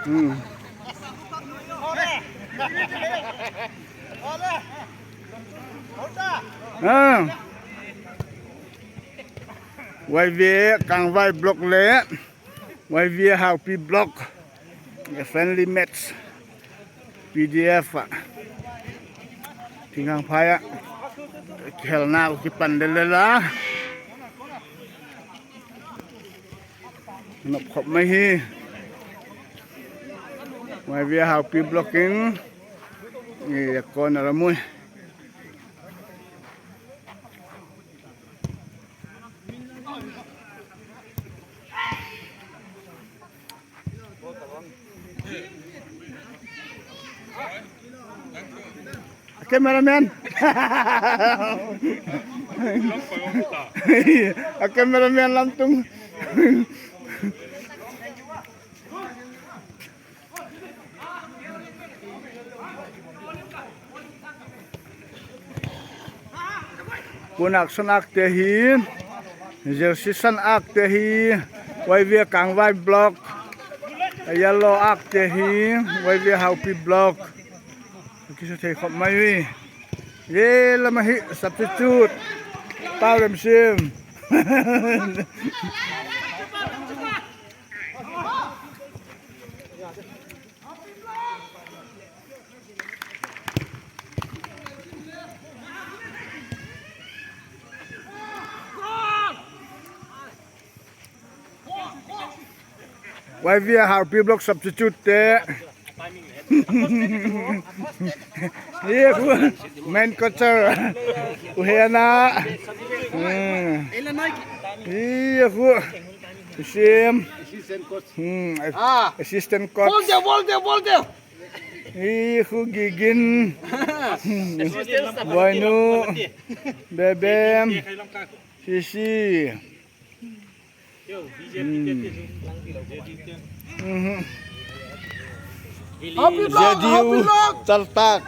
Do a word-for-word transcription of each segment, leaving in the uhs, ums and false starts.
Hmm. Ah. Y V A Kangvai block le Y V A Haupi block friendly match P D F ah Thingkhangphai ah kihelna kipan le le la. Nop khop mai hi. Y V A Haupi block in, i corner a mui. Cameraman. A cameraman lam tung. Punak Sanakte hi, jersey san akte hi, Y V A Kangvai block, yellow akte hi, Y V A Haupi block. Kisa thei khop mai ui. Zia lam ahi substitute. Pau Remsiam. Y V A Haupi block substitute te. Hi khu main coacher. U Hena. Hmm. Hi khu Sim. Hmm. Assistant coach. Hi khu Gigin. Boinu. Bebem. Sisi. Zediu, Chaltak.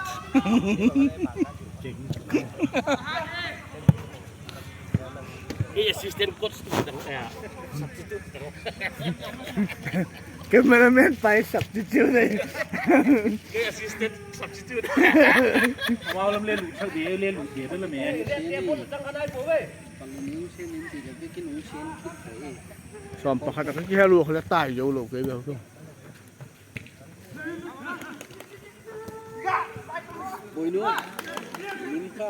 Assistant coach. Cameraman pai substitute. Assistant substitute. Amau lam le lut thak de, le lut de lam e. Sawm pakhat a ka kihel u kha le tai zo lo kei ve tu. Boinu. Lim kha.